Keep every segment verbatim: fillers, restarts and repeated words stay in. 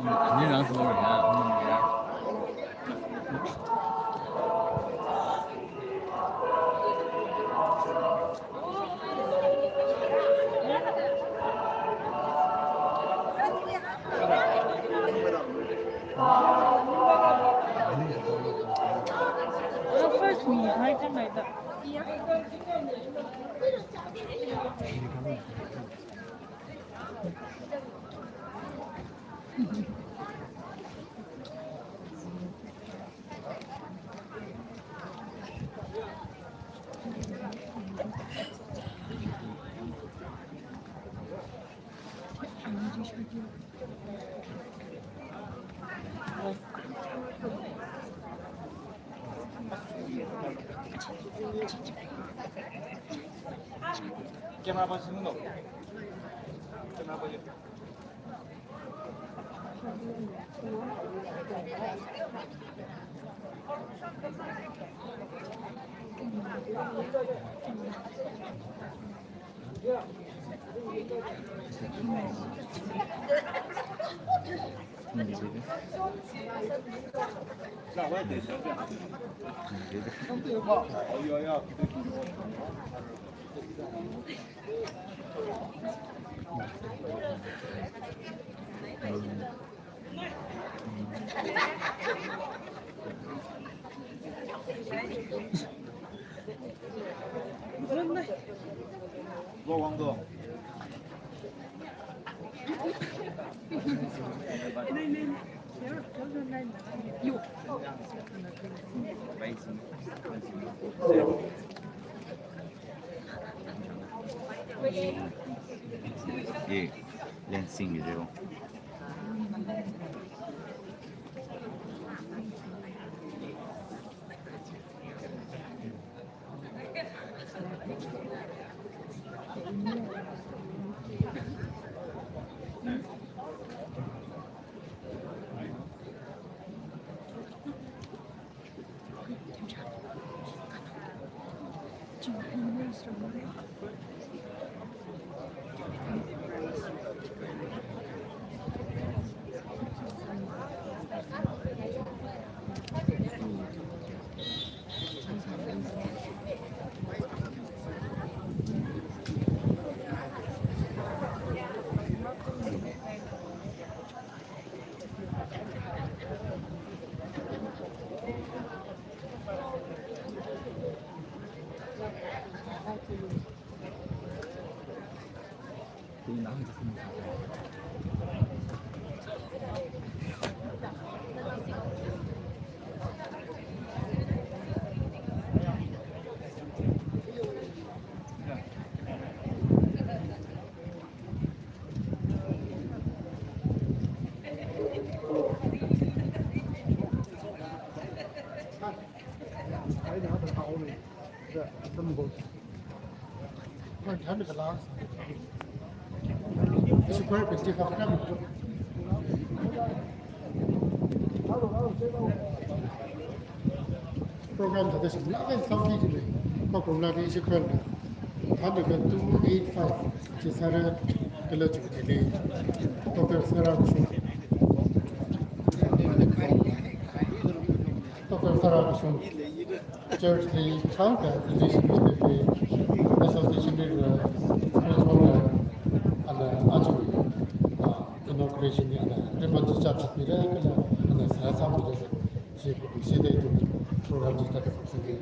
Ani rang semua ya. First, me, I can like that. Camera person no. Camera person. 예, 렌싱 이래요. Program thāda shimlāk eina thāki jilei. Kakhongla ni ishi khuilaga. Thānlaga two eight five. Chi sāra kala chu thili. Doctor Sara Kushum. Doctor Sara Kushum. Church li thānga, English Ministry li, Association li, uh, Spiritual, uh, and, uh, aja, uh, inauguration li, and, uh, ribbon chi chap chap mira, kala, and, uh, sā sā mira, chi, chi dai tu program chi thāda sāki.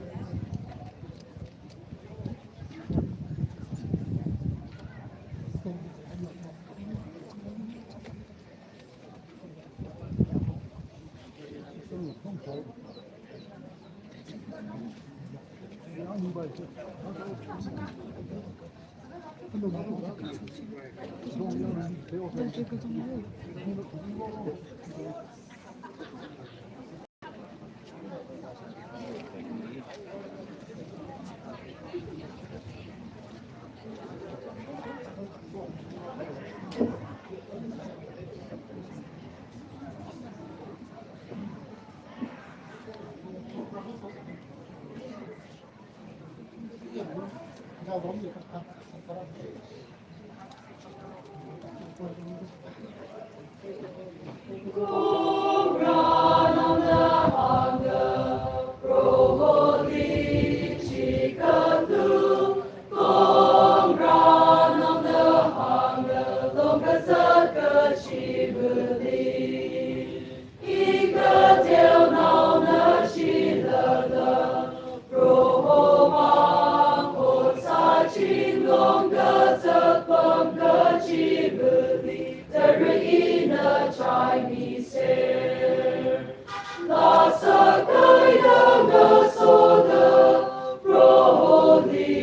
kazat kachivali, ikateonaona chilala, Proho mang ot sāchinglong kazat pam kachivali, tara ina chaimiser. Laa sākaida ngasoda, Proholi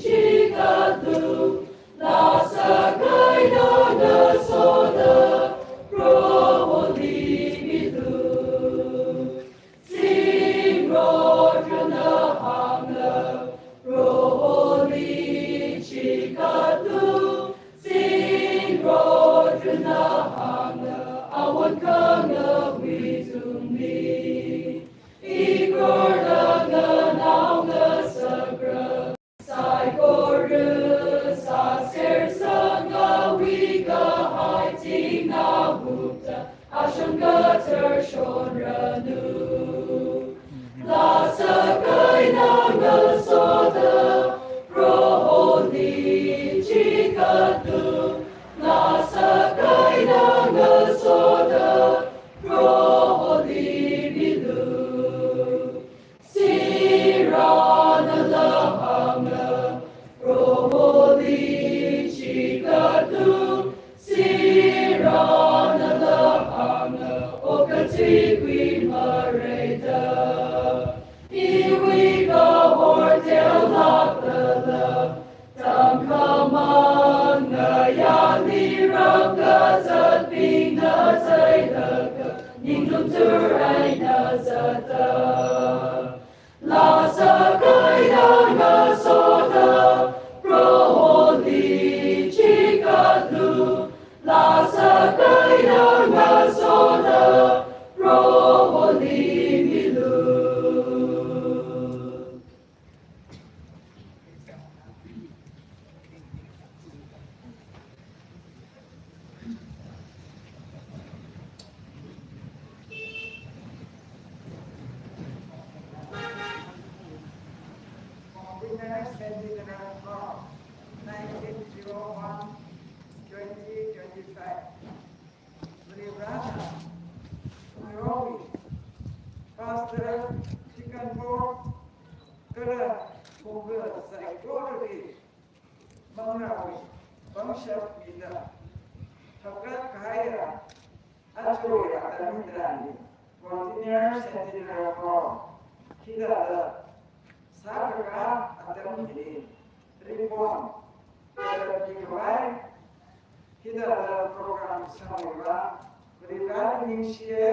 chikatlu. Laa sākaida ngasoda, Proholi milu. Zingrot rana hāngna, Proholi chikatlu. Zingrot rana hāngna, awon kangawui tungli, ikorda nganao ngasakra. Saikora sāser sangawui kahai tingna hupta, ashun kathar shonranu. Laa sākaida ngasoda, Proholi chikatlu. Laa sākaida ngasoda, Proholi milu. Sirana lahāngna, Proholi chikatlu. Sirana lahāngna, okathui khuimareida, iwui kahor teolāklala, tangkhamang ngayāli ram kazatbingna theilaga, ninglung tur eina zata. Laa sākaida ngasoda, Proholi chikatlu. Laa sākaida ngasoda, Proholi milu. Nineteen zero one, twenty twenty-five. Varena, Nairobi, Pastor, Deacon Board, kala khongka saikorali manglāwui pangshap mida, thakat kahaiya, aja atam hitarāli, Continuous Centenary Hall, hithāda sākakā atam hili, ribbon katatmi khavai, hithāda program sangmiva, Vareli ningshiya.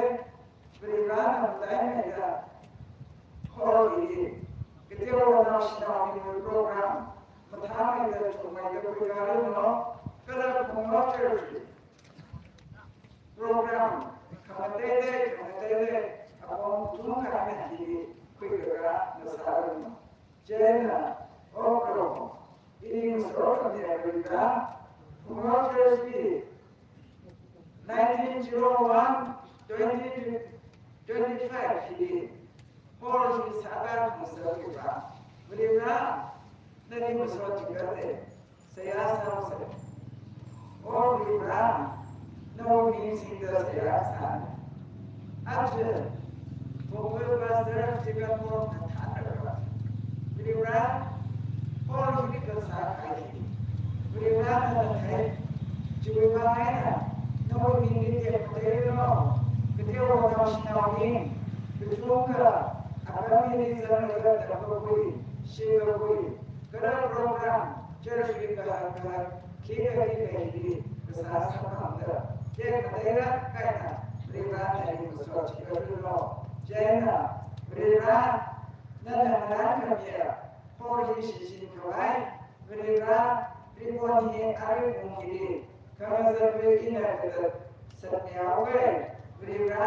Varena mataimeida hall hili, kateonaona shanaobingwui program mathāmeida thukmeida khuikāranu, kala Phunglo Church program khangateitei khangateitei apong tungkha eina hili khuikakā ngasāranu. Chieina, O Proho, ili ngasokhamiya Varena, Phunglo Church li nineteen zero one, twenty twenty-five hili hall hi sākakā ngasakhuiva, Varena, nali masot chikatei, seihā sāsa. O Varena, nawui ming singda seihā sāna. Aja, Phunglo Pastor Deacon Board na thānrava, Varena, hall hi kasā kahai hi, Varena nana thei. Chiwui vang eina nawui mingli tekmateiranu, kateonaona shanaobing, kachungkha apam hili zanglaga tamkakhui, shikakhui, kala program, church wui kahar kahar, khikha khikha hili kasā samphangda tekmateirak eina Varena nali masot chikatlu. Chieina, Varena, nana ngarānkhamiya hall hi shichin khavai, Varena, ribbon hi arui pung hili khangazatwui eina katatsangmihaowa. Varena,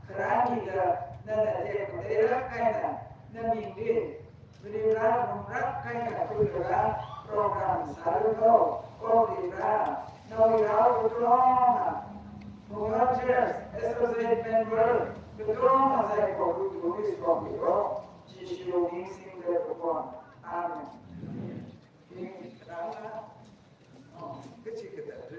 kharān hida nana tekmateirak eina namingli Varena rumrak eina khuilaga program sāranu. O Varena, nawui rao katonga, Phunglo Church Associate Member katonga saikora tungli somiro, Jishu ming singda kapong. Amen. Ming rāna, oh, kachi kathāda.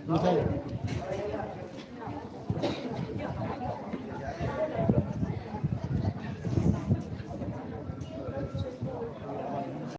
Mathei.